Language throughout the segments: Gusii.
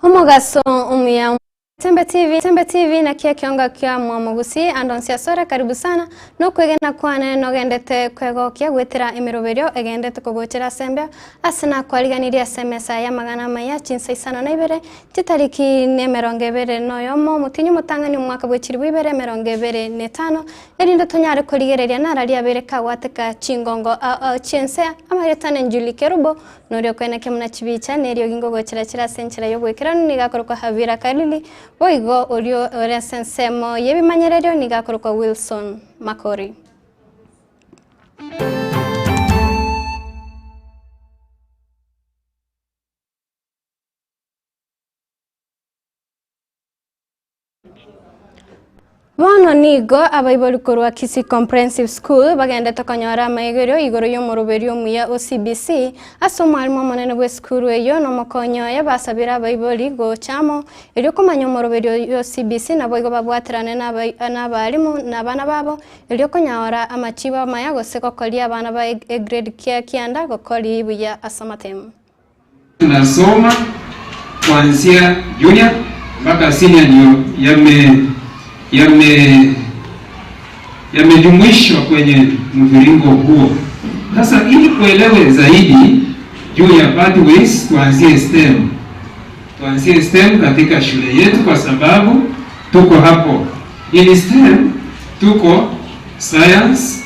Omogaso omuya Tembe TV, Tembe TV naki ekiongo kia Mwamogusi ande onsi asore karibu sana nokwegena kwane nogendete kwegokia gwetera emeroberio egendete kogochera ase embeo ase nakwariganirie ase emesa y'amagana amaya chinsa isano na ibere chitariki nemerongo ebere noyomo omotienyi omotang'ani omwaka bwe chilifu ibere emerongo ebere na etano Erinde tonyare korigereria nararia abere kagwateka chingongo ao ao chi'ense, amarieta ne Julie Kerubo, na oria okoenekia buna chibicha, na eriogi ngogochera chire ase enchera y'oboikeranu nigo akorokwa Havira Kalili, boigo oria ore ase ensemo y'ebimanyererio nigo akorokwa Wilson Makori. Bono nigo abaibori korwa Kisii Comprehensive School bagendete konyora amaigerio igoro y'omoroberio omuya o CBC ase omwalimu omonene bw'esukuru eyio na omokonyi oye basabire abaibori gocha amo erio komanya omoroberio o CBC naboigo babwaterane n'abalimu na abana babo erio konyaora amachibo amaya gose gokoria abana ba egrade kia kianda gokoria buya ase amatemu. Tunasoma kuanzia junior mpaka senior ndio yame yame yamejumuishwa kwenye mviringo huo. Sasa ili kuelewe zaidi juu ya pathways, tuanzie STEM, tuanzie STEM katika shule yetu, kwa sababu tuko hapo. In STEM tuko science,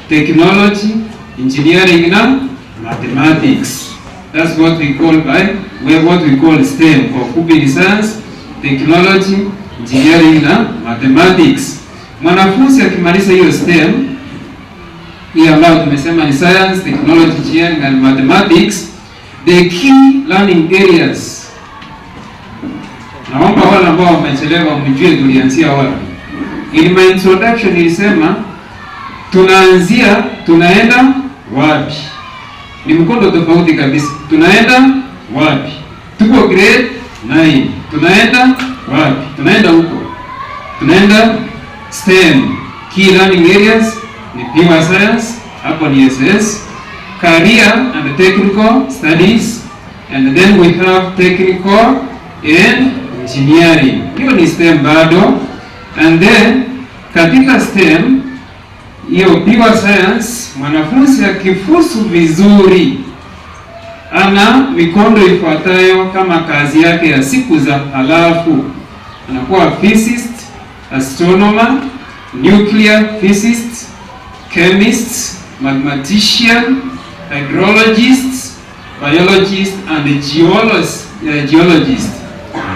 technology, engineering na mathematics. That's what we call by what we call STEM kwa ufupi ni science, technology, engineering na mathematics. Mwanafunzi akimaliza hiyo STEM hiyo ambayo tumesema ni science, technology, engineering and mathematics, the key learning areas. Naomba wale ambao wamechelewa mjue tulianzia wapi. In my introduction nilisema tunaanzia tunaenda wapi? Ni mkondo tofauti kabisa. Tunaenda wapi? Tuko grade 9. Tunaenda wapi? Tunaenda huko. Tunaenda STEM. Key learning areas ni pure science, hapo ni SS, career and technical studies, and then we have technical and engineering. Hiyo ni STEM bado. And then katika STEM hiyo pure science, mwanafunzi akifuzu vizuri ana mikondo ifuatayo kama kazi yake ya siku za halafu: anakuwa physicist, astronomer, nuclear physicist, chemist, mathematician, hydrologist, biologist and geologist, uh, geologist.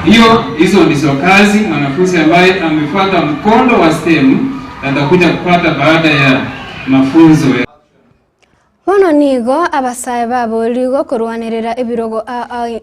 Hiyo hizo ndizo kazi mwanafunzi ambaye amefuata mkondo wa STEM atakuja kupata baada ya mafunzo ya Bono nigo abasae baboorigwe korwanerera ebirogo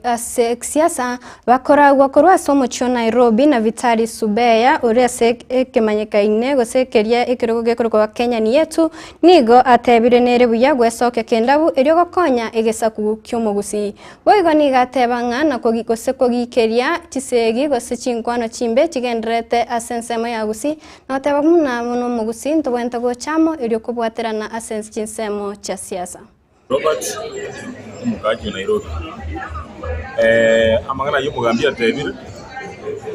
ase siasa bakoragwa korwa ase omochie o Nairobi na Vitalis Subeya ore ase ekemanyekaine gose keria ekerogo gekorokwa Kenya ni yetu nigo atebire nere buya gwesokia kendabu erio gokonya egesaku ki'omogusii. Boigo nigo ateba ng'a na gose kogikeria chisegi gose chinkwano chimbe chigendererete ase ensemo ya Gusii Noteba buna bono omogusii ntobwenerete gocha amo erio kobwaterana ase chinsemo chia siasa. Robert, omokaachi o Nairobi. Amang'ana ayio omogambi atebire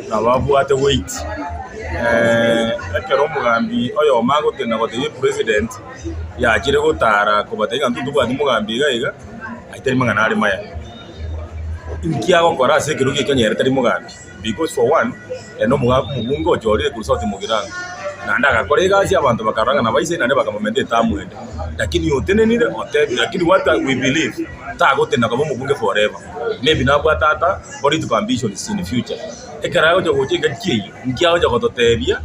nabo abwate weight. Ekero omogambi oyomo agotena gotebia epresident yachire gotara kobatebia ng'a intwe ntobwati mogambi iga iga, ayio tari mang'ana are maya. Inki agokora ase ekerogo ekio onye ere tari mogambi? Because for one, ere nomogaka omobunge ochorire korwa South Mugirango, naende agakora egasi abanto bakarora ng'a nabaisani naende bakamomenta etamu ende. Lakini otenenire otebire lakini what we believe tagotenena koba omobunge forever. Maybe nabwate ata political ambitions in future. Ekero agocha gocha engaki eyio, nki agocha gototebia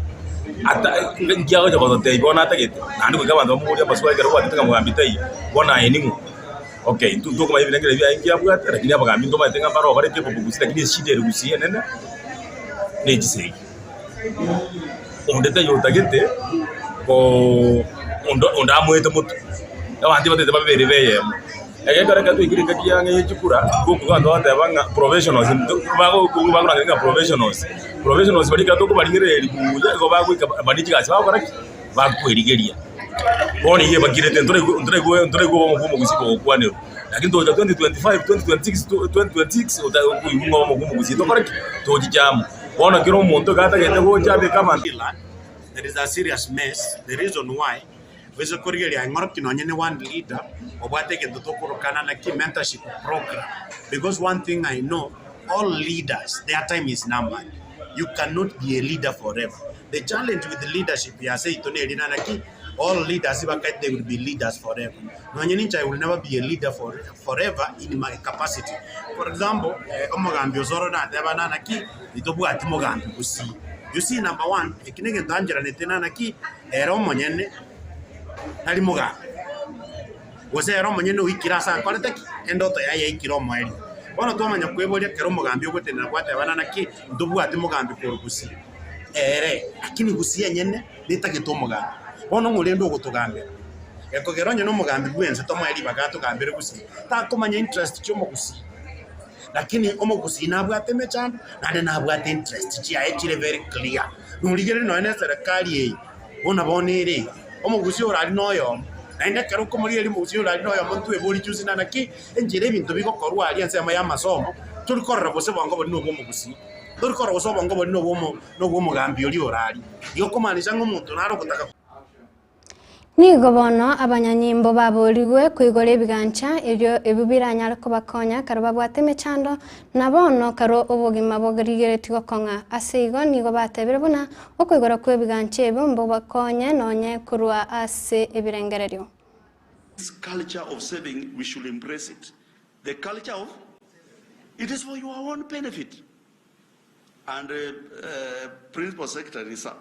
ata nki agocha gototebia bono atagete? Naende goika abanto bamoborie amaswali ekero gwatete ng'a mogambi taiyo, bono aye ning'o? Okay, intwe ntokomanya ebirengererio biaye nki abwate, lakini abagambi ntomanyete ng'a mbare obarete obobugusi, lakini eshida ere gusii enene ne chisegi. Onde taiyo otagete koo onde onde amoete motwe, abanto ebatagete babere be eyemo. Egekero ekero twaikire engaki ya ang'e ye chikura, gokoigwa abanto bagoteba ng'a provisionals nto bago bakorangeria ng'a provisionals, provisionals baria ekero tokobarigereria buya igo bagoika baria chigasi bagokora ki? Bakwerigeria. Bono iga ebakirete ntoraigwe ntoraigwe ntoraigwe obomo bwa omogusii bogokwanerwa. Lakini togocha 2025, 2026, 2026 ota okoigwa ng'a obomo bwa omogusii tokore ki? Tochiche amo. Bono kera omonto iga atagete gocha abeke abanto. There is a serious mess, the reason why Oise korigereria ing'oroki nonye ne one leader obwate egento tokorokana naki mentorship program because one thing I know all leaders their time is numbered you cannot be a leader forever the challenge with leadership ya seito neri na naki all leaders bakaete they will be leaders forever nonye ninche I will never be a leader for forever in my capacity for example eh, omogambi Osoro nateba na naki ntobwati mogambi gusii you see number one eki negento ancheranete na naki Ere omonyene tari mogambi, gose ere omonyene oikire ase akorete ki? Endoto yaye yaikire omoerio. Bono twamanya kweboria ekero omogambi ogotenena gwatebana naki ntobwati mogambi korwa gusii. Ere, lakini gusii enyene netagete omogambi. Bono ng'o rende ogotogambera? Gekogera onye nomogambi bwense tomoe ribaga atogambere gusii, takomanya interest chi'omogusii. Lakini omogusii nabwate emechando, naende nabwate interest chiaye chire very clear. Norigereria nonya na eserekari eye, buna bono ere iga, omogusii orari na oyomo, naende ekero okomorigereria omogusii orari na oyomo ntwebori juzi na naki, enchera ebinto bigokorwa aria ensemo ya amasomo, tori korora gose obongo boria nobwa omogusii, tori korora gose obongo boria nobwa omo nobwa omogambi oria ore aria. Igo okomaanisha ng'a omonto nare ogotaka. Nigo bono abanyanyimbo baboorigwe koigora ebigancha, erio ebio biranyare kobakonya ekero babwate emechando, na bono ekero obogima borigeretie gokong'a. Ase igo nigo batebire buna okoigora kw'ebigancha ebio mbobakonye nonye korwa ase ebirengererio. This culture of saving we should embrace it, the culture of it is for your own benefit. And Principal Secretary sir,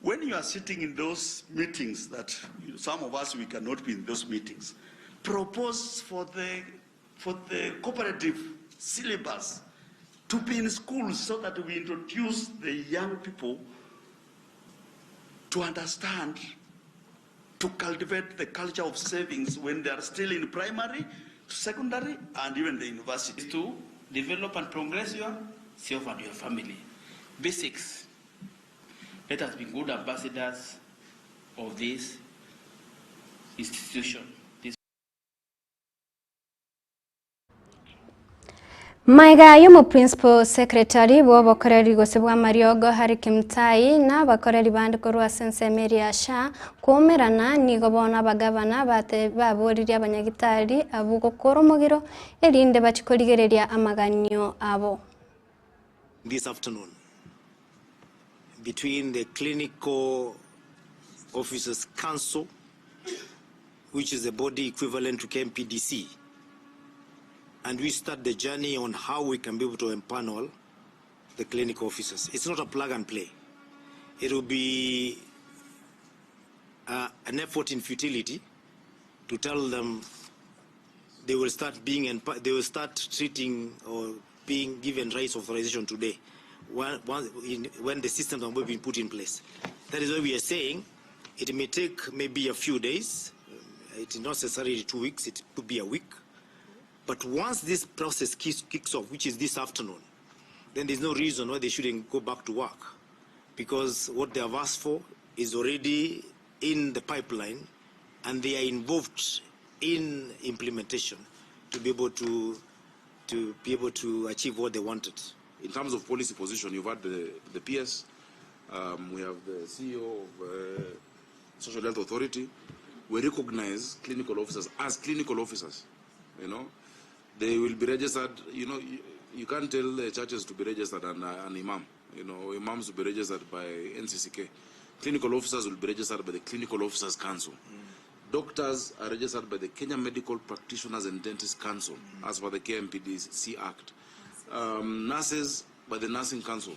when you are sitting in those meetings that some of us we cannot be in those meetings, propose for the, for the cooperative syllabus to be in schools so that we introduce the young people to understand to cultivate the culture of savings when they are still in primary, secondary and even the university. To develop and progress yourself and your family. Basics. Let us be good ambassadors of this institution. This Maega y'omoprincipal secretary bw'obokoreri gose bw'amariogo Harry Kimutai na abakoreri bande korwa ase ensemo eria ya SHA koumerana nigo bono abagavana baboririe abanyagitari abwo gokora omogiro erinde bachie korigereria amaganio abo. This afternoon between the Clinical Officers Council which is a body equivalent to KMPDC, and we start the journey on how we can be able to empanel the clinical officers. It's not a plug and play. It will be uh, an effort in futility to tell them they will start being they will start treating or being given rights authorization today when, when, when the systems are being put in place. That is why we are saying it may take maybe a few days. It is not necessarily 2 weeks, it could be a week. But once this process kicks, kicks off, which is this afternoon, then there's no reason why they shouldn't go back to work. Because what they have asked for is already in the pipeline and they are involved in implementation to be able to, to be able to achieve what they wanted. In terms of policy position, you've had the, the PS, um, we have the CEO of uh, Social Health Authority. We recognize clinical officers as clinical officers. You know, they will be registered. You know, you, you can't tell the churches to be registered and uh, an imam. You know, imams will be registered by NCCK. Clinical officers will be registered by the Clinical Officers Council. Mm. Doctors are registered by the Kenya Medical Practitioners and Dentists Council, mm. as per the KMPDC Act. Um, nurses by the Nursing Council.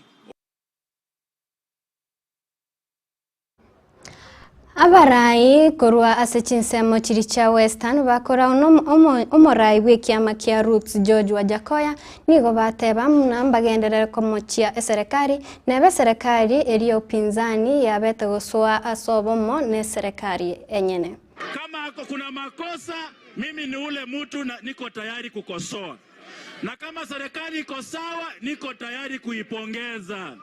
Abarai korwa ase chinsemo chiria chia Western bakorao omorai bw'ekiama kia Roots George Wajackoyah nigo bateba muna mbagenderere komochia eserekari nebe eserekari eria upinzani yabete gosoa ase obomo neserekari enyene. Kama kuna makosa, mimi ni ule mtu na niko tayari kukosoa, na kama serikali iko sawa, niko tayari kuipongeza.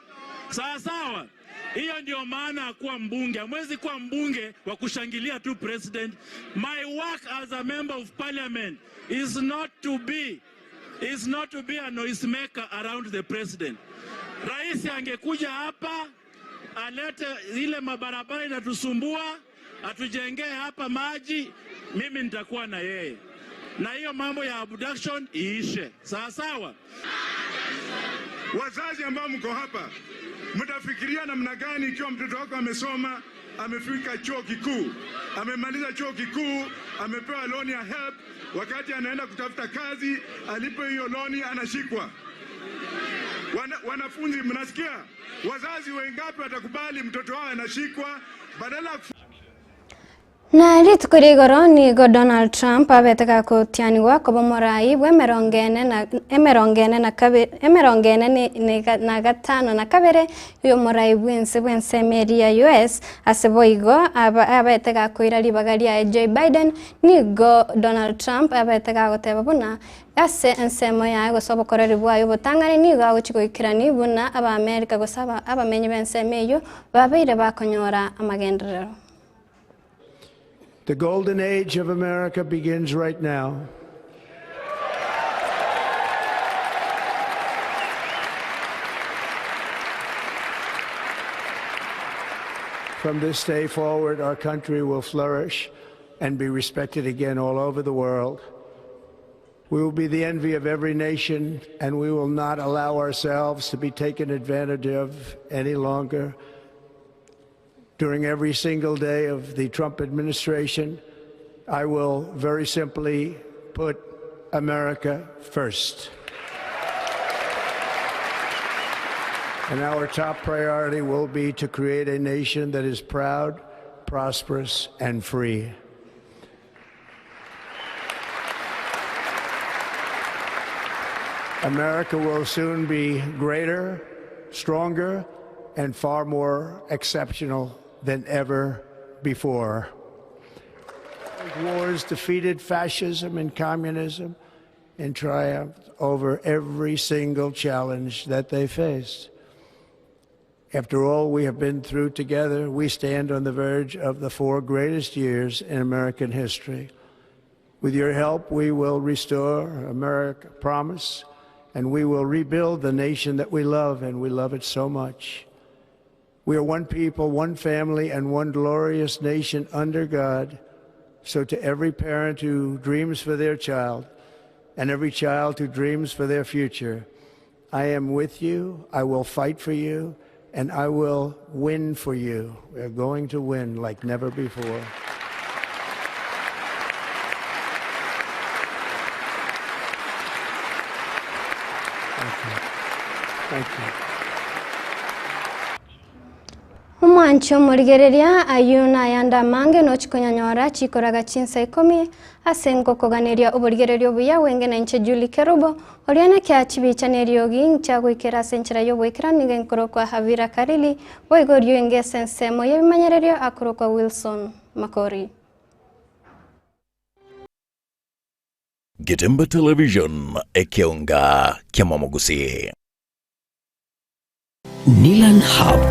Sawa sawa. Hiyo ndio maana ya kuwa mbunge. Hamwezi kuwa mbunge wa kushangilia tu president. My work as a member of parliament is not to be is not to be a noise maker around the president. Rais angekuja hapa alete ile mabarabara inatusumbua, atujengee hapa maji, mimi nitakuwa na yeye, na hiyo mambo ya abduction iishe. Sawa sawa. Wazazi ambao mko hapa, mtafikiria namna gani ikiwa mtoto wako amesoma, amefika chuo kikuu, amemaliza chuo kikuu, amepewa loan ya HELB, wakati anaenda kutafuta kazi, alipe hiyo loan anashikwa. Wanafunzi mnasikia? Wazazi wengapi watakubali mtoto wao anashikwa badala ya Na rituko ria igoro nigo Donald Trump abete gagotianigwa koba omorai bwa emerongo ene na emerongo ene na kabe emerongo ene ne ne na gatano na kabere y'omorai bw'ense bw'ensemo eria ya US ase boigo aba abete gakoira ribaga riaye Joe Biden nigo Donald Trump abete gagoteba buna ase ensemo yaye gose obokoreri bwaye obotang'ani nigo agochia goikerani buna Abaamerika gose aba abamenyi b'ensemo eyio babeire bakonyora amagenderero. The golden age of America begins right now. From this day forward, our country will flourish and be respected again all over the world. We will be the envy of every nation, and we will not allow ourselves to be taken advantage of any longer. During every single day of the Trump administration, I will very simply put America first. And our top priority will be to create a nation that is proud, prosperous, and free. America will soon be greater, stronger, and far more exceptional than ever before. Wars defeated fascism and communism and triumphed over every single challenge that they faced. After all we have been through together, we stand on the verge of the four greatest years in American history. With your help, we will restore America promise, and we will rebuild the nation that we love, and we love it so much. We are one people, one family, and one glorious nation under God. So to every parent who dreams for their child, and every child who dreams for their future, I am with you, I will fight for you, and I will win for you. We are going to win like never before. Thank you. Thank you. Omwanchi omorigereria ayio nayande amange nochi konyanyora chikoraga chinsa ikomi ase ngokoganeria oborigereria obuya bwenge na inche Julie Kerubo oria naki chibicha na eriogi ncha goikera ase enchera ya oboikera nigo enkorokwa Havira Karili boigo orio enge ase ensemo y'ebimanyererio akorokwa Wilson Makori. Getembe Television, ekeonga kiamamogusii. Nilan Hub.